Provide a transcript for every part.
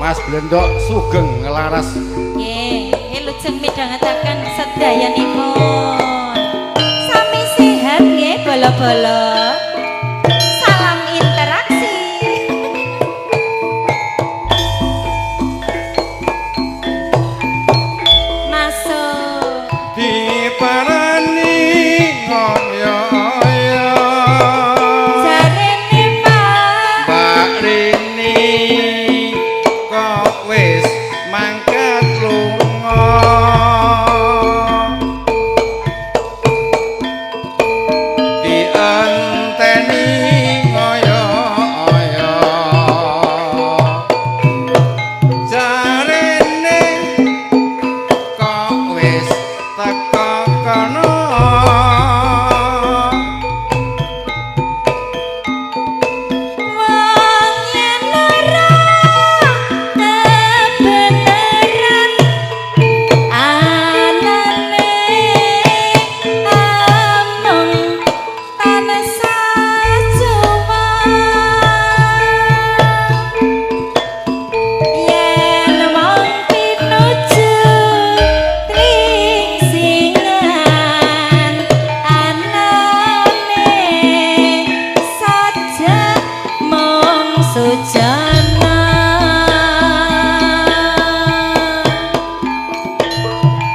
Mas Blendok sugeng ngelaras. Nggih, wilujeng midhangetaken sedayanipun. Sami sehat nggih bolo-bolo. Salam interaksi. Masuk. Diparani ngoyo-oyo. Jarene Pak. Mbak Rini kok wis mangkat lunga. Dienteni ngoyo-oyo. Jarene kok wis teka kono. Wong yen ora kebenaran anane amung tansah juwang. Yen wong pinuju tringsingan anane sajak mung sujana.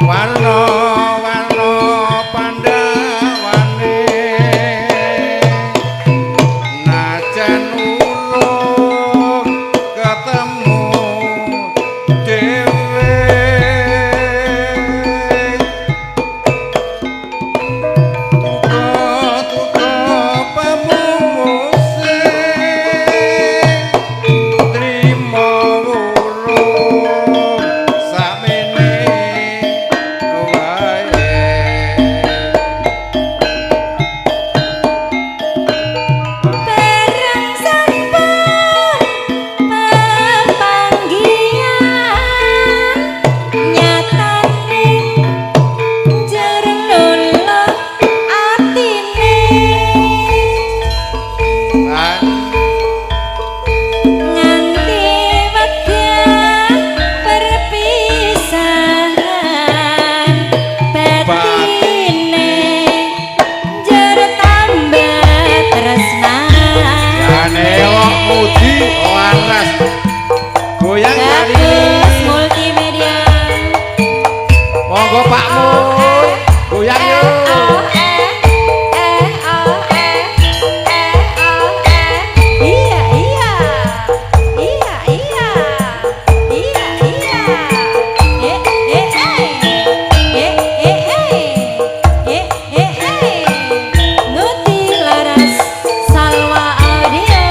Warna-warna pandhawane najan urung ketemu dhewe. Tuka-tuka pamumuse trimo urung sakmene wae. Bareng sampun pepanggihan nyatane jer luluh atine. Lan Nganti wegah perpisahan batine jer tambah tresnane. Jane wong mudi laras goyang kali ini. Bagus Multimedia. Monggo Pak Mu goyang yo. Iya iya iya iya iya iya. Eh eh eh eh eh eh eh eh. Nguti Laras Salwa Audio.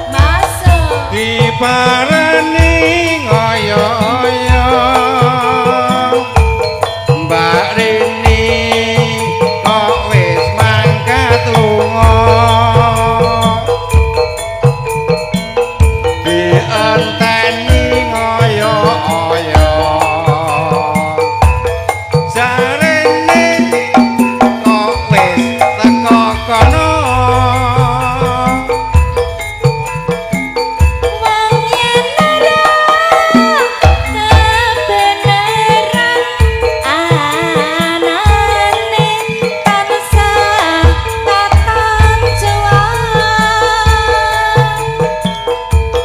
Masuk. Diparani ngoyo-oyo. Mbak Rini kok wis mangkat lunga. Dienteni ngoyo-oyo. Jarene kok wis teka kono. Wong yen ora kebenaran anane tansah katon juwang.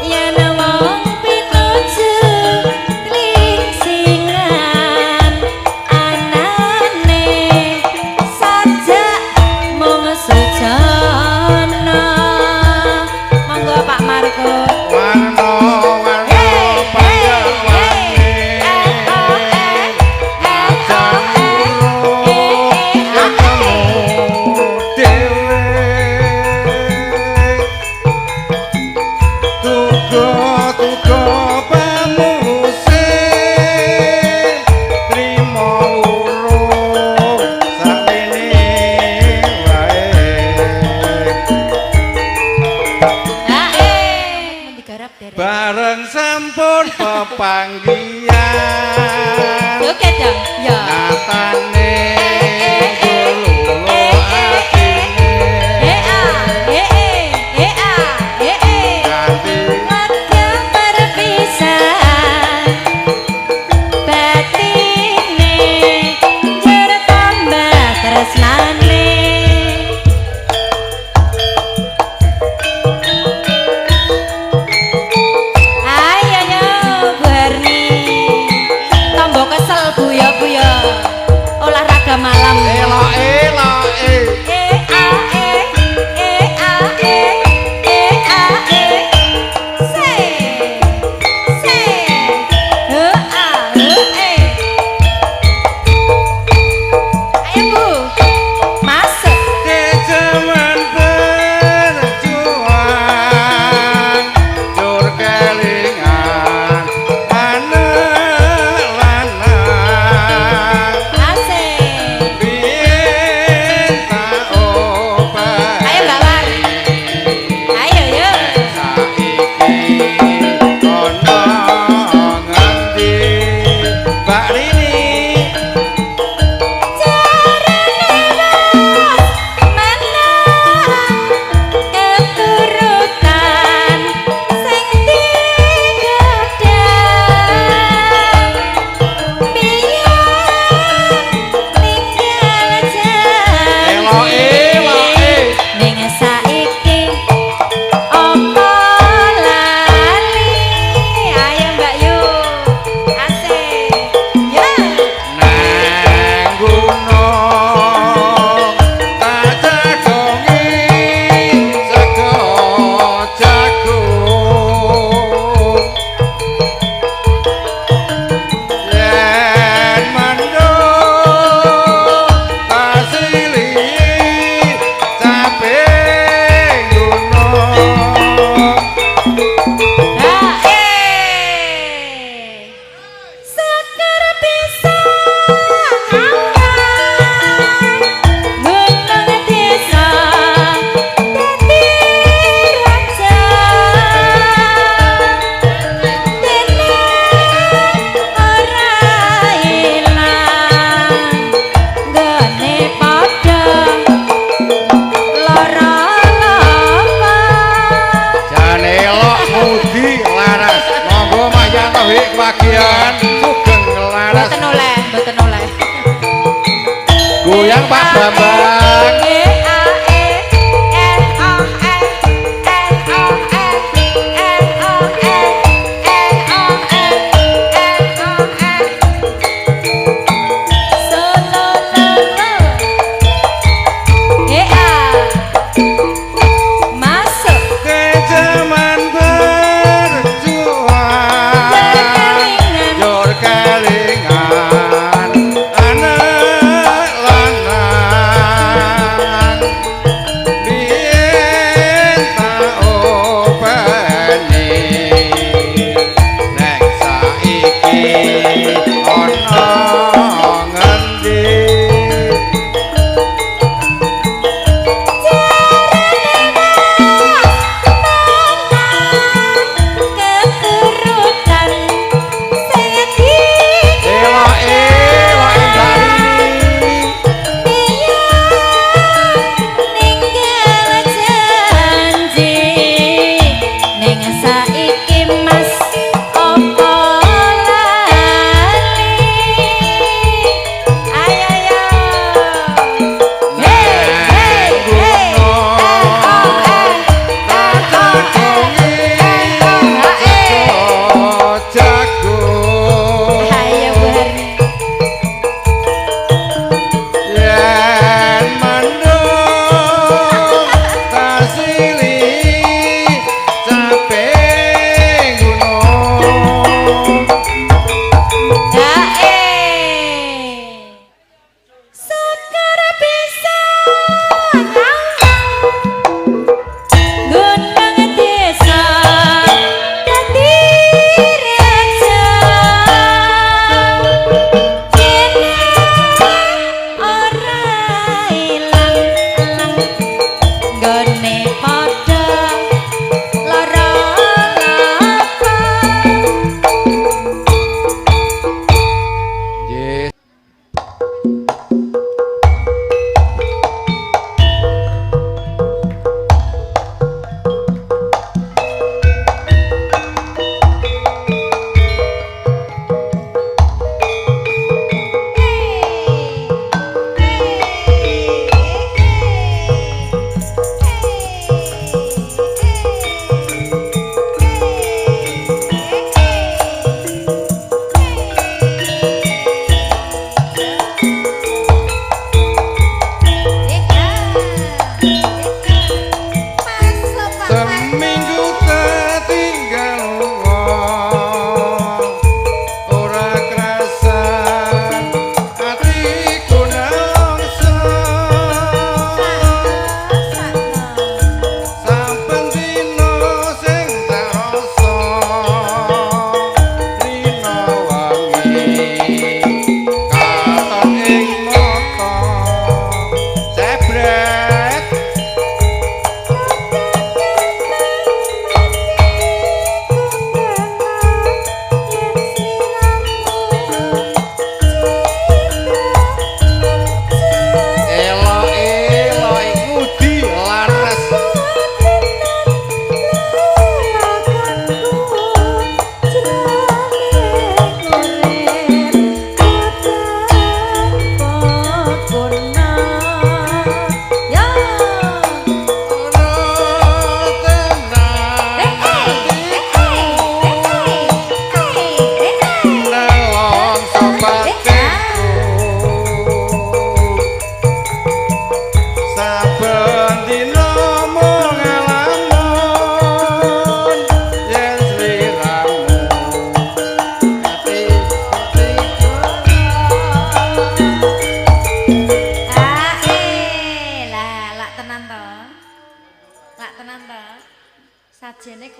Yen wong pinuju klingsingan anane sajak mung sujana. Monggo Pak Marco. Warna-warna pandhawane najan urung ketemu dhewe. Tuga-tuga pamuse trimo urung sakmene wae. Bareng sampun pepanggihan Oke dong, ya. nyatane luluh atine. Eh ah, eh eh, eh ah, eh eh.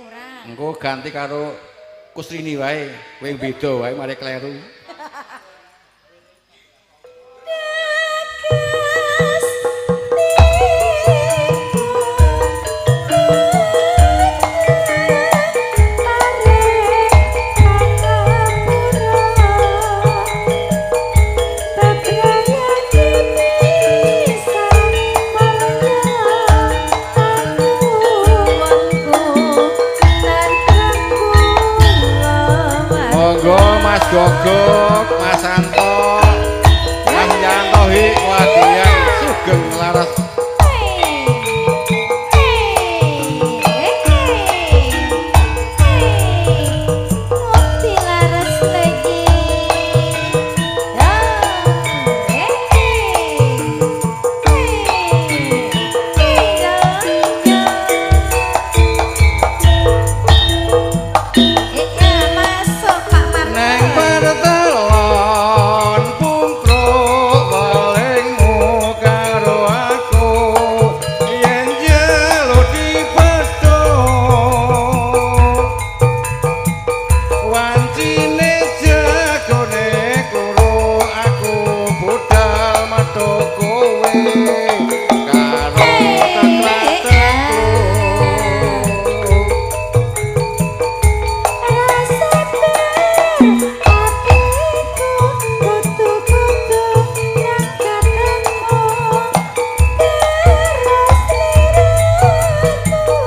kurang. Engko ganti karo Kusrini wae, kowe beda wae mari kleru. Dagas niku arep pangapura bebrayane pisan malaya aku wongku lan kula. Monggo Mas Gogok, Mas Anto, Mas Yanto Hikmadian sugeng laras. Ngopi laras lagi. Masuk Pak Marto. Neng pertelon pungkruk welingmu karo aku yen jelo dipethuk wancine jagone kuru aku budal metu kowe karo tetrateku. Rasa atiku kutu-kutu nang ketemu terus liraku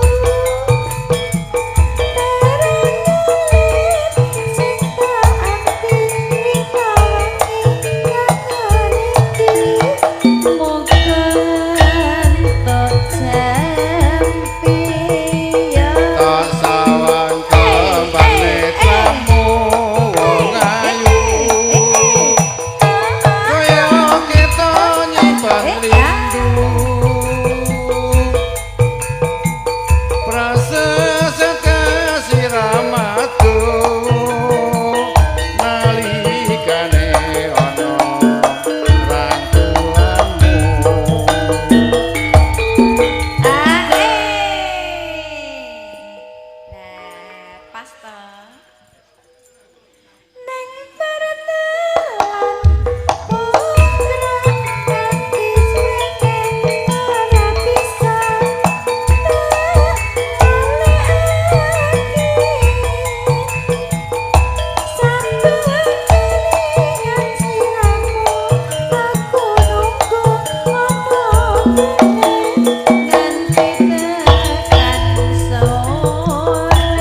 terang sing tak anti winawangi kangen iki muga entuk jampi ya. Tak sawang kembang kamu wong ayu kaya kita nyimpen rindu prasasa kasiramatu nalikane ana rangkulanmu. Ah, eh. Nah, pas toh. Neng pertelan pungkruk kanthi suwene ora bisa tak lalekake. Saben kelingan sliramu aku nunggu apa kene nganti tekan sore.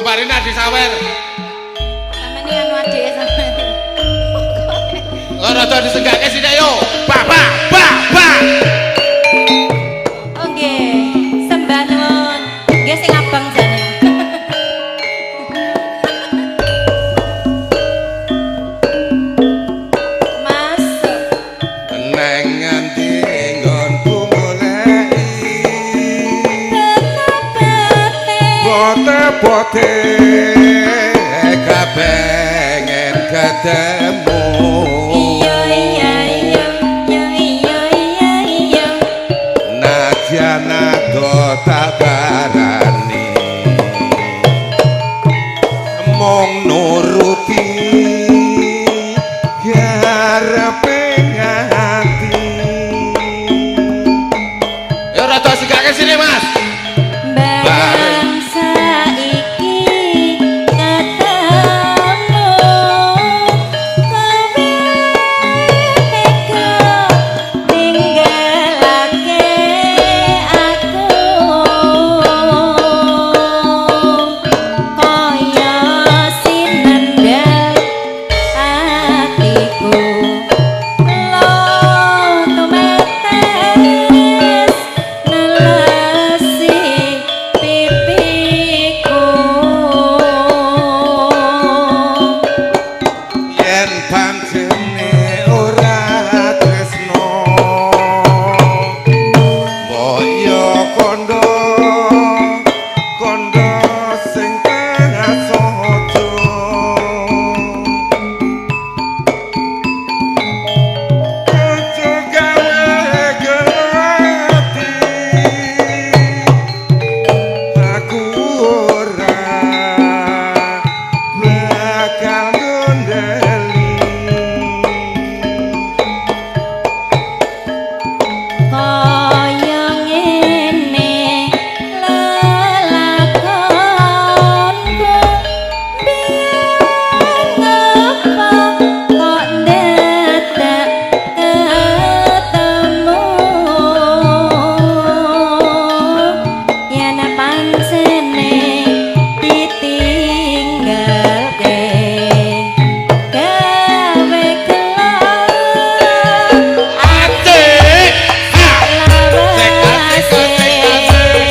Yuk Mbak Rina disawer. Sampe ini anu adike sampe. Ora rada disenggake sithik yo. Ba ba ba ba. Oh nggih, sembah nuwun. Nggih sing abang jane. Masuk. Neng nganti nggonku goleki. Tetep Bote-bote kepengen ketemu. Iya iya iya iya iya iya iya. Najan ado tak barani mung nuruti karepe ati. Yo rada sigake sini, Mas. Barang saiki ketemu kowe tega ninggalake aku kaya sinendal atiku lo tumetes nelesi pipiku. Yen pancene ora tresno mbok yo kandha kandha sing kasojo. Aja gawe gelo ati, aku ora bakal gondeli. Kaya ngene lelakonku biyen ngapa kok dadak ketemu yen pancene ditinggalke gawe gelo. Atik ha. Lawase.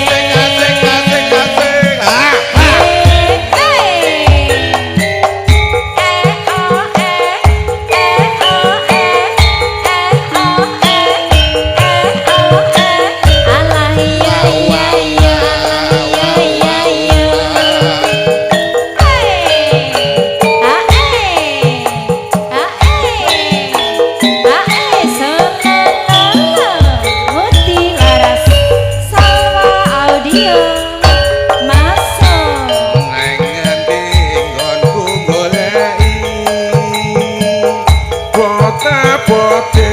Sek asik asik asik ha ha. Alah iya iya iya iya iya iya. Neng ngendi nggonku goleki bote-bote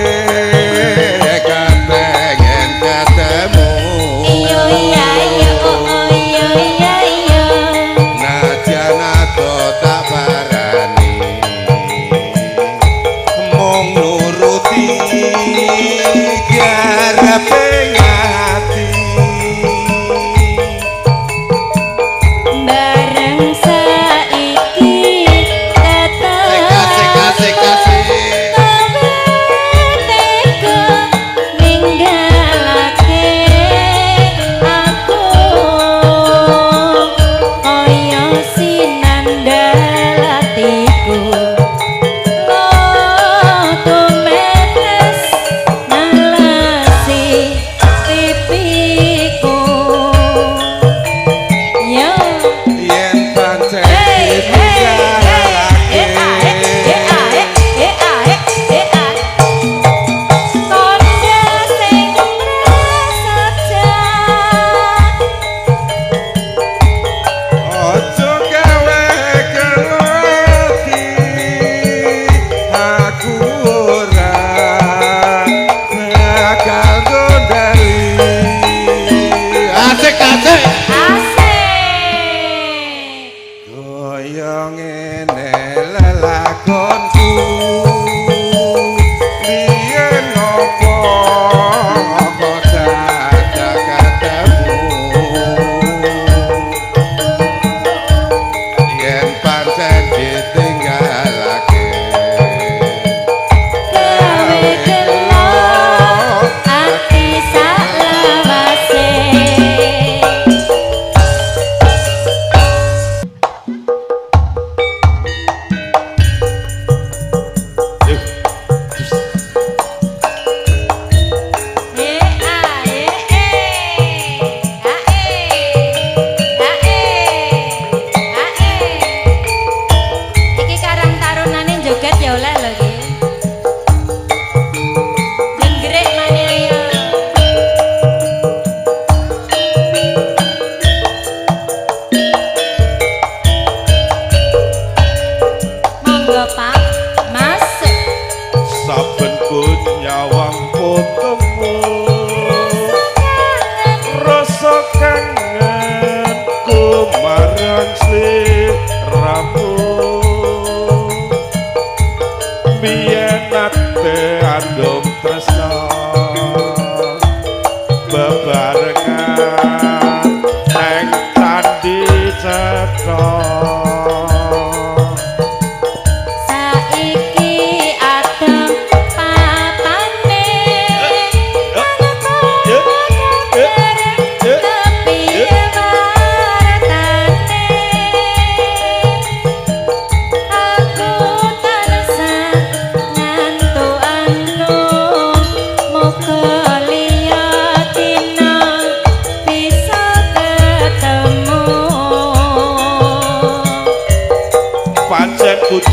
kepengen ketemu. Iyo iya.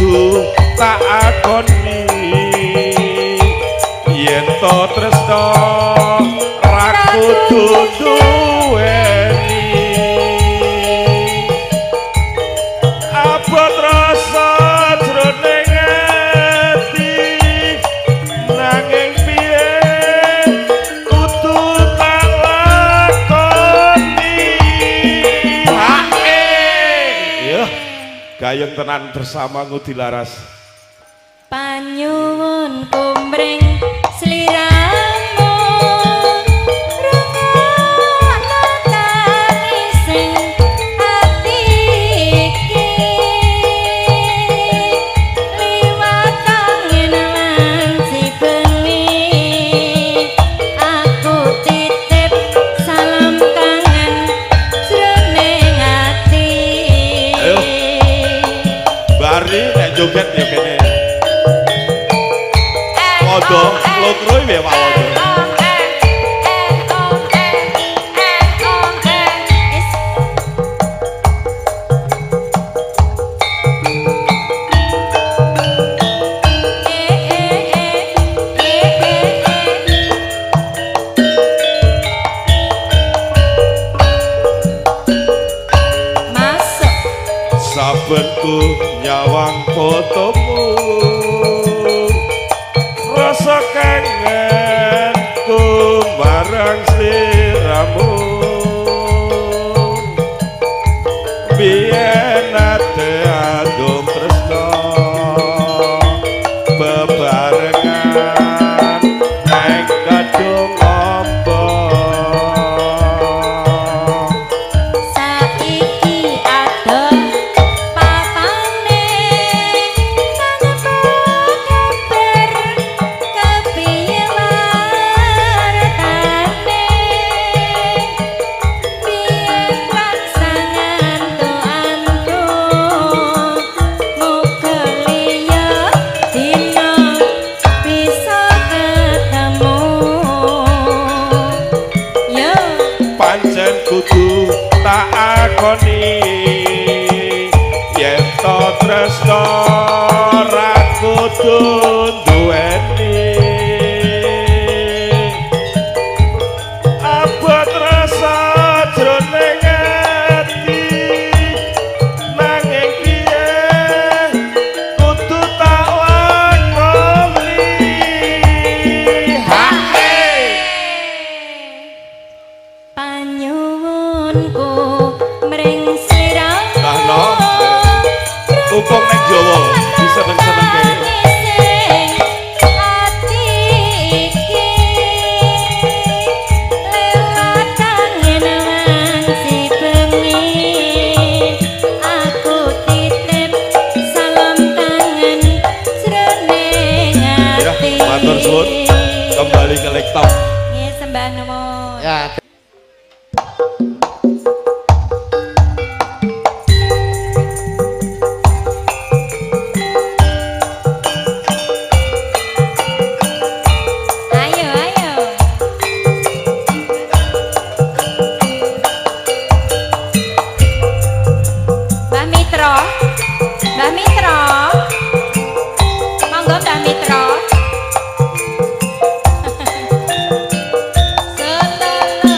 kudu tak akoni yen to tresno ra kudu duweni. Abot rasa jroning ati nanging piye kudu tak lakoni. Hae. Yo, gayeng tenan bersama Ngudi Laras. Panyuwun kumring sliramu rungokno tangising ati iki liwat angin lan bengi aku titip salam kangen jroning ati. Ayo. Bari nek joget ya kene. Wodo, lotro iki Pak Wodo. Masuk. Saben ku nyawang fotomu rasa kangen ku marang sliramu. Biyen nate adom tresno bebarengan neng kadung ombo. Saiki adoh papane tanpa kabar kepiye wartane biyen tansah ngantu-antu muga liya dina bisa ketemu. Yo. Pancen kudu tak akoni yen to tresno ra kudu duweni. Abot rasa jroning ati nanging piye kudu tak lakoni. Hae. Panyuwunku mring sliramu. Nah, no. Tumpung nek Jawa diseneng-senengke. Ati iki lewat angin wangsi bengi aku titip salam kangen jroning Ya, ati. matur suwun. Kembali ke laptop. Nggih, sembah nuwun. Ya. Ayo, ayo. Mbah Mitro. Mbah Mitro. Monggo Mbah Mitro. Selolo.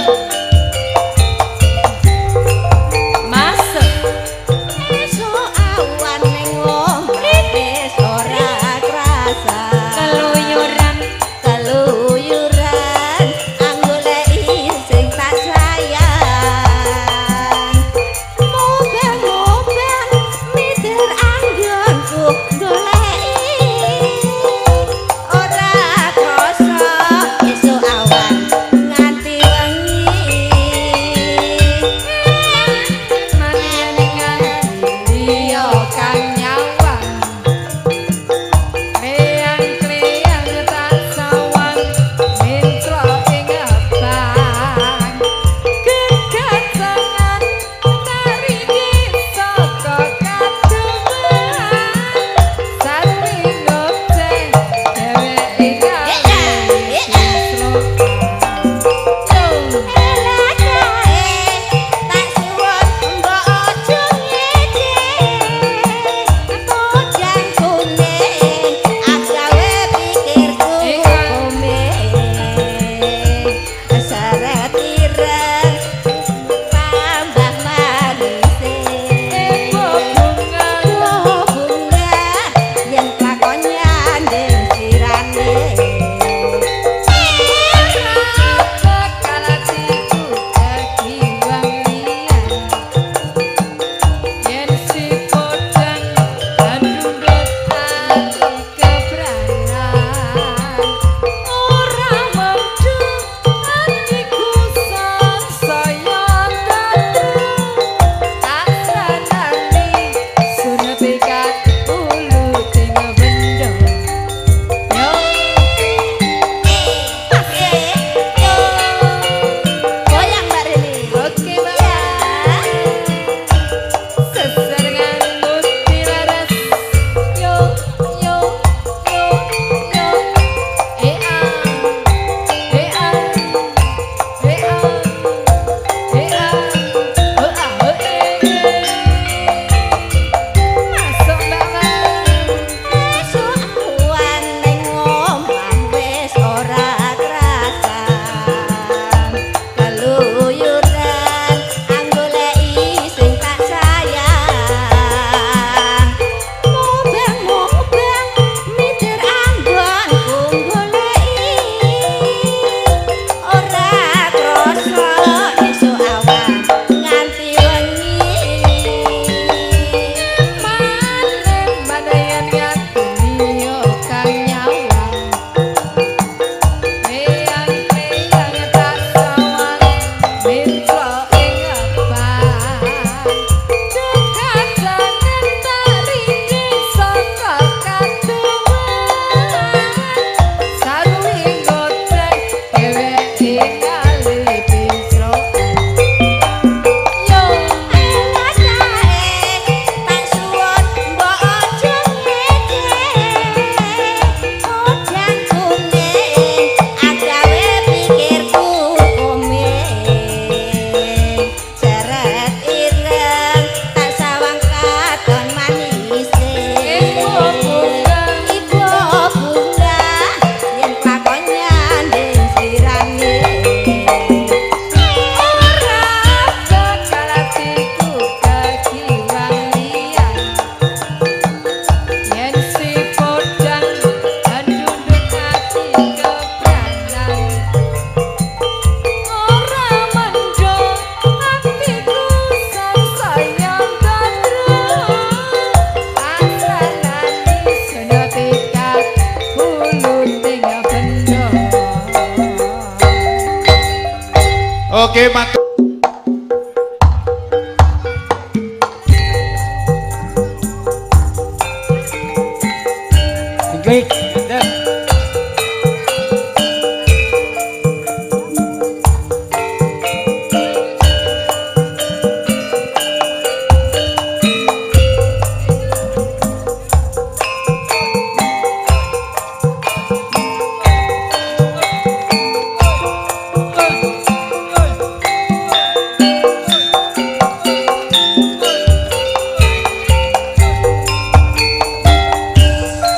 Klik.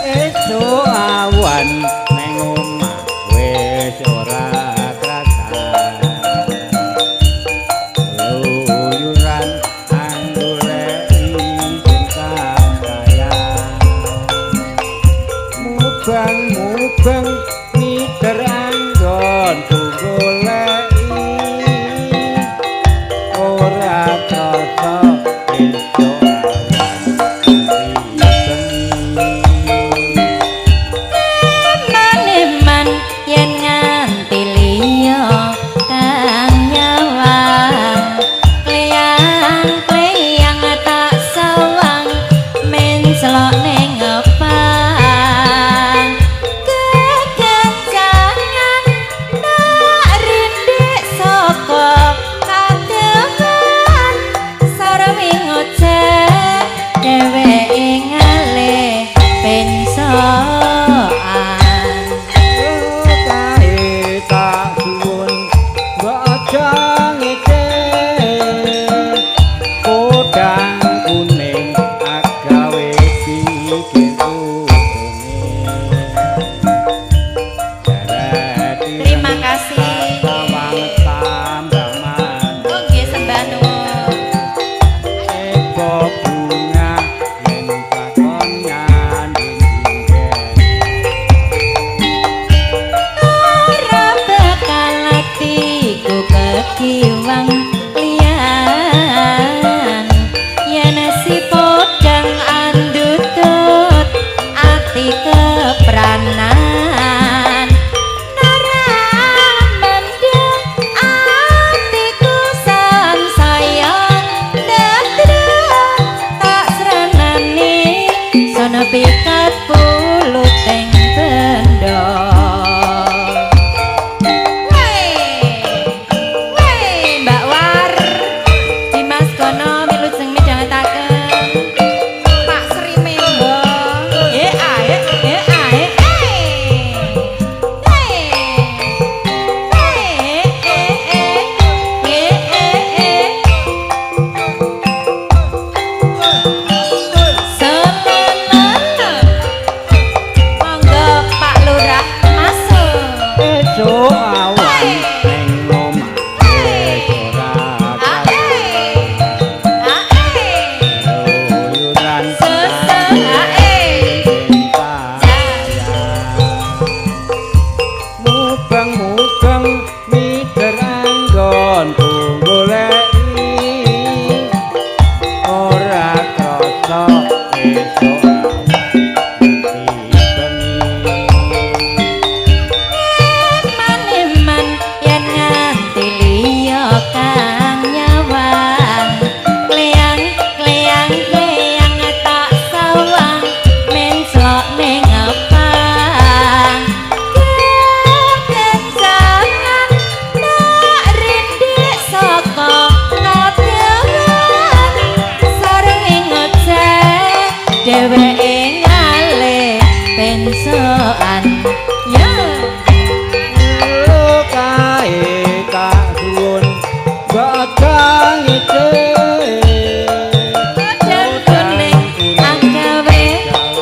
Esuk awan neng omah wis ora krasa. Luyuran anggoleki cinta sayang. Mubeng-mubeng miter anggon goleki. Ora krasa esuk awan bengi. Eman-eman yen nganti liya kang nyawang. Kleyang-kleyang tak sawang menclok ning ngepang. Kekencangan tak rindik saka kademan. Sarwi ngoceh dheweke ngalih pensokan. Kae tak suwun mbok aja ngece. Podang kuning agawe pikirku Terima kasih. Sawang tambah mandek. Oh nggih, sembah nuwun. Eko bunga yen takon nyandung jinggen. Ora bakal atiku kekiwang liyan. Yen si podang andutut ati kepranan. Nara mendung atiku sansaya dadra tak sranane sono pikat puluting benda. Weh, weh, Mbak War, Dimas Gono wilujeng midhangetaken. Pak Sri Membo, eh ae, eh ae, eh. Eh, eh, eh, eh, eh, eh, eh. Semelana. Monggo Pak Lurah masuk. Esuk awan ning omah wis ora Ah, eh. Ah, eh. keluyuran. Sese, ah, eh. Mubeng-mubeng miter anggon goleki. Ora krasa esuk awan bengi. Eman-eman yen nganti liya kang nyawang. Kleyang, kleyang, kleyang tak sawang menclok ning ngepang. Kekencangan tak rindik saka kademan. Sarwi ngoceh dheweke ngalih pensokan. Ya. Kae tak suwun mbok aja ngece. Podang kuning agawe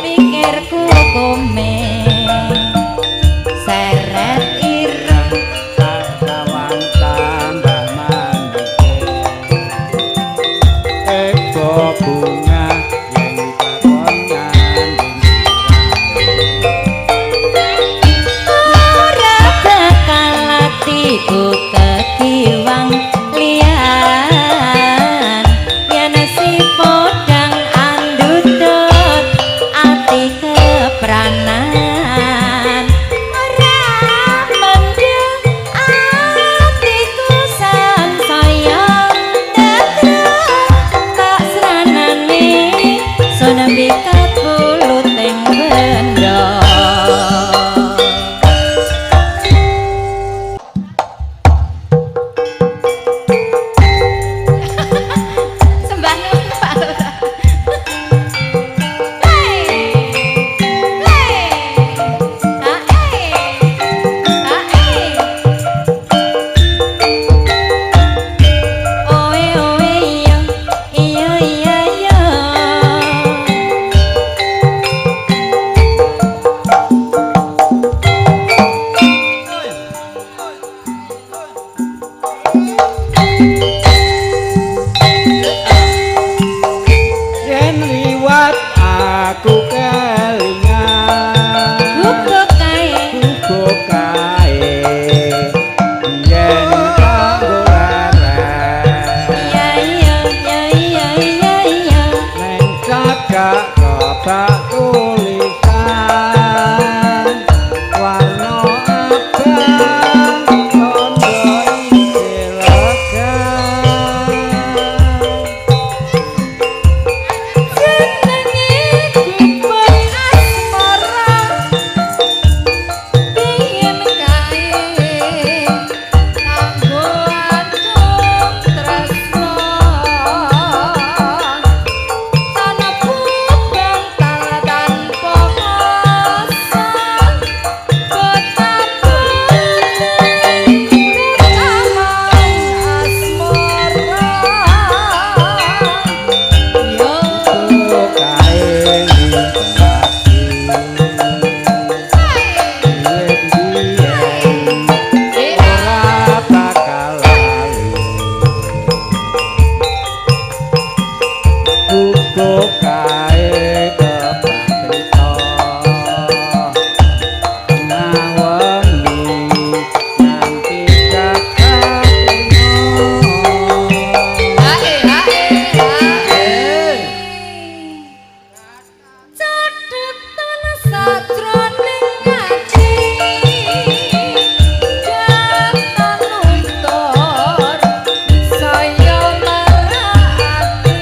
pikirku komeng. Seret ireng Tak sawang tambah mandek. Eko bunga yen takon nyandung. Ora bakal atiku kekiwang liyan. Yen si podang andutut ati kepranan. Ora mendeng atiku sansaya dadra tak sranane. bak tulisan warna abang tondo isih legan. Jenenge gubuk asmara biyen kae kanggo adung tresno tanpa bantal tanpa rasa betapa rekaman asmara yo. Kae biyen ora bakal lali gubuk kae kebak crita tengah wengi nganti cakap. Hae hae hae. Cathetan sajroning ati datan luntur saya lara ati.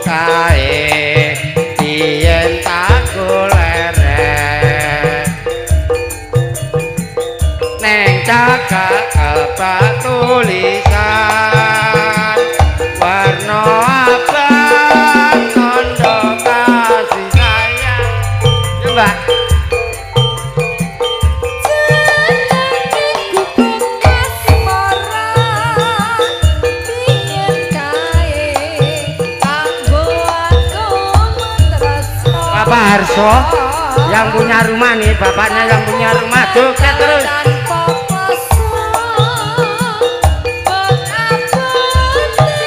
kae biyen tak goleren neng cakak kebak tulisan warna abang tondo kasih sayang. Yo, Mbak. Jenenge gubuk asmara biyen kae kanggo aku tresno. Bapak Harso yang punya rumah nih, bapaknya yang punya rumah, joget terus. Tanpa pasa ben abote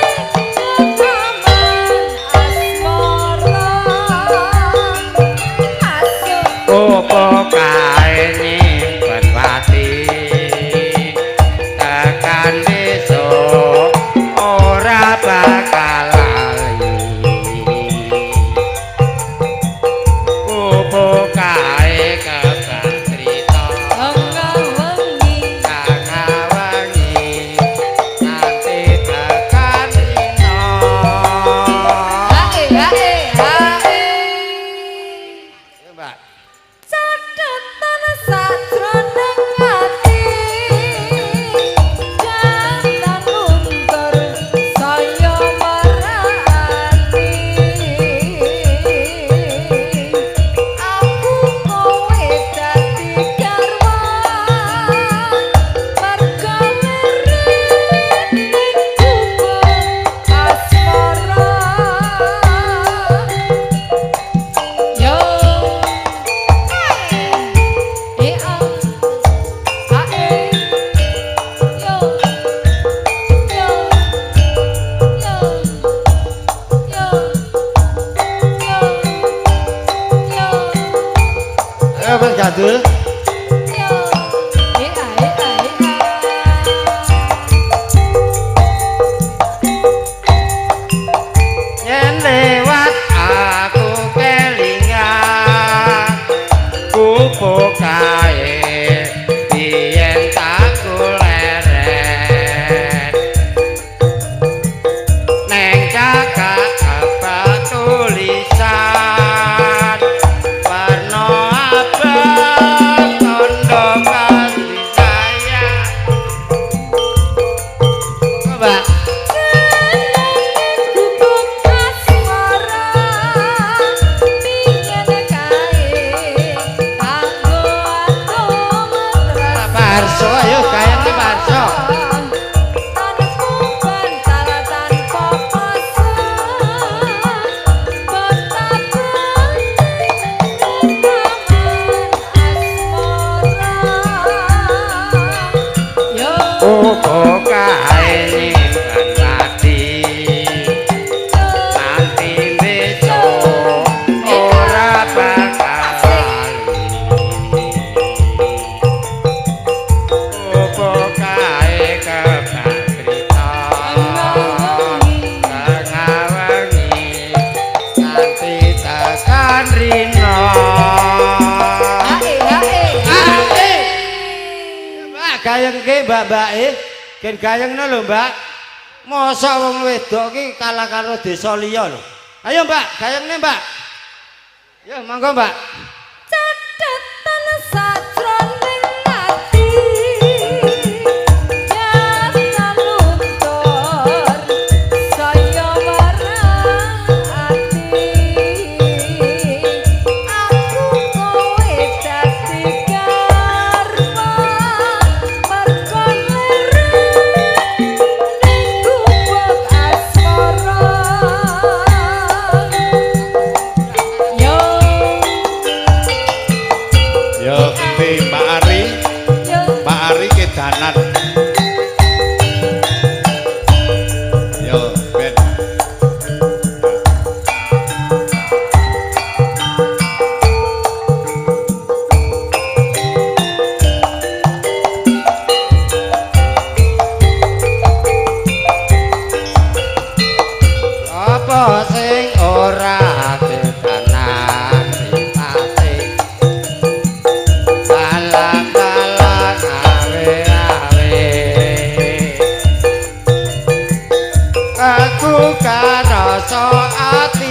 cekaman asmara masuk. Opo kae nyimpen pati tekan besok ora bakal lali. Opo kae kebak crita Tengah wengi tengah wengi nganti tekan rino. Hae hae hae. Yo, Mbak. Catetan sajroning ati jalan luntur saya marani aku kowe dadi garwa mergo lirik ning gubuk asmara. Yo E A A E yo yo yo yo yo yo. Ayo Mas Gandul. Yo E A E A E A. Yen lewat aku kelingan gubuk kae biyen tak goleren neng cakak kebak tulisan warna abang tondo kasih sayang. Mbak. Jenenge gubuk asmara biyen kae kanggo aku tresno. Pak Harso, ayo gayane Pak Harso. Tanpa bantal tanpa pasa betapa rekaman asmara. Yo. Opo kae nyimpen pati nganti besok ora bakal lali. Opo kae kebak crita tengah wengi nganti tekan rino. Hae hae Hae. Mbak gayengke mbak-mbake, gen gayengno lho, Mbak. Mosok wong wedok ki kalah karo desa liya lho. Ayo, Mbak, gayengne, Mbak. Yo, monggo, Mbak. Catetan sajroning ati jalan luntur saya marani aku kowe dadi garwa mergo lirik ning gubuk asmara. Yo.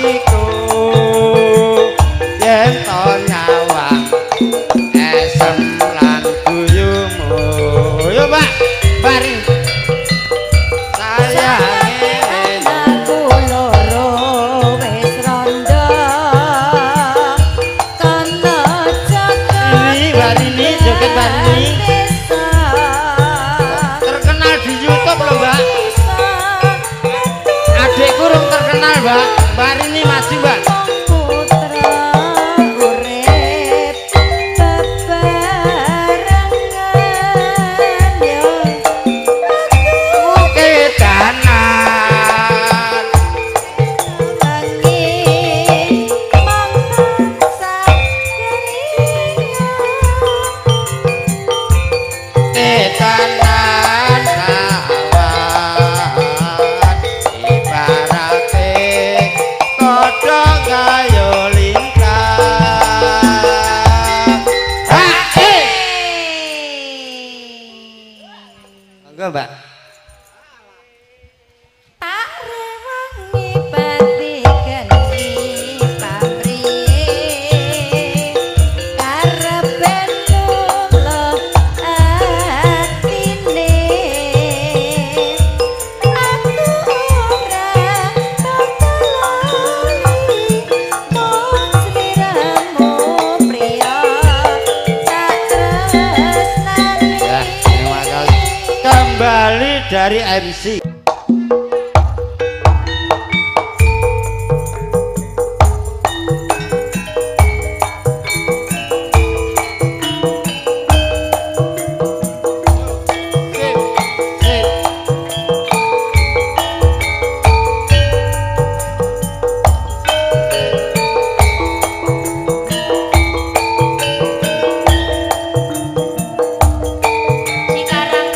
atiku yen to nyawang esem lan guyumu. Yo Mbak, bari sayange Anakku loro wis rondo kono jaga Ini Mbak Rini, joget Mbak Rini. Desa. Terkenal di YouTube loh Mbak. Adikku rung terkenal Mbak. Mbak Rini maju Mbak. Putra urip bebarengan yo Kedanan wengi mong tansah kelingan. Kedanan kawan ibarate kodhok kayu lintang. Ha eh. Monggo Mbak. Tak rewangi pati geni pamriye karepen luluh atine aku ora bakal lali mung sliramu priya tak tresnani. Ya, terima kasih. Kembali dari MC. Sip, sip. Cikarang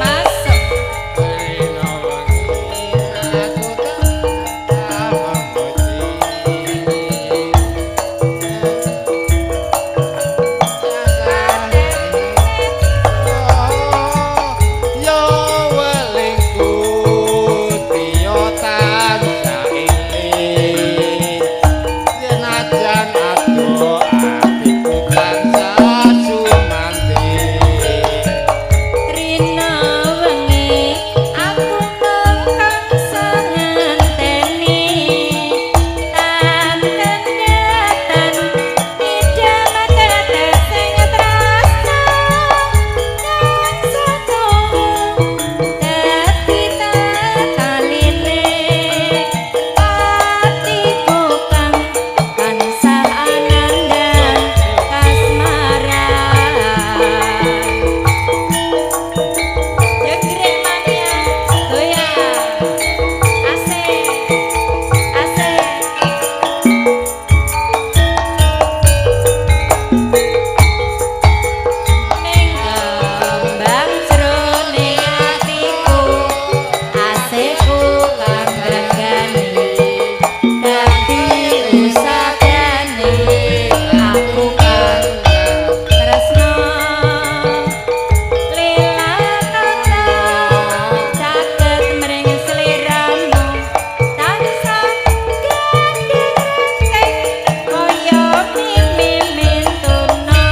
masuk. Yo welingku tiyo tansah eling senajan adoh atiku tansah sumanti. Rina wengi aku mung tansah ngenteni tan kendatan idam tetes sing tresna tansah tuhu dadi tataline atiku kang tansah anandang kasmaran. Jenggrek mania, goyang, asik, asik. Ning kembang jroning atiku, asikku kang regani, dadi usagane aku kang tresno. Lila tata caket mring sliramu tansah gandeng ranting kaya mimin tuna.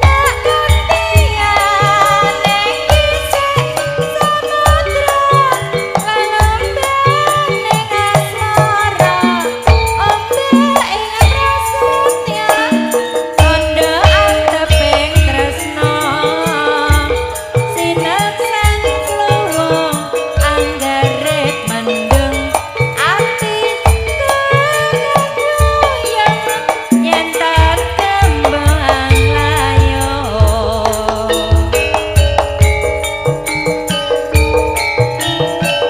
Tak gantian ing dhisik samudra lan ombene asmara ombe ing prasetya tandha anteping tresna sineksan kluwung anggarep mendung ati kekuyang yen tan kembang layo.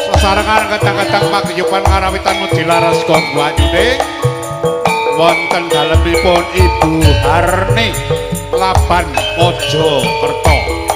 Sesarengan kadang-kadang paguyuban karawitan Mudilaras Konggo Ayuning wonten dalemipun Ibu Harni Laban Mojokerto.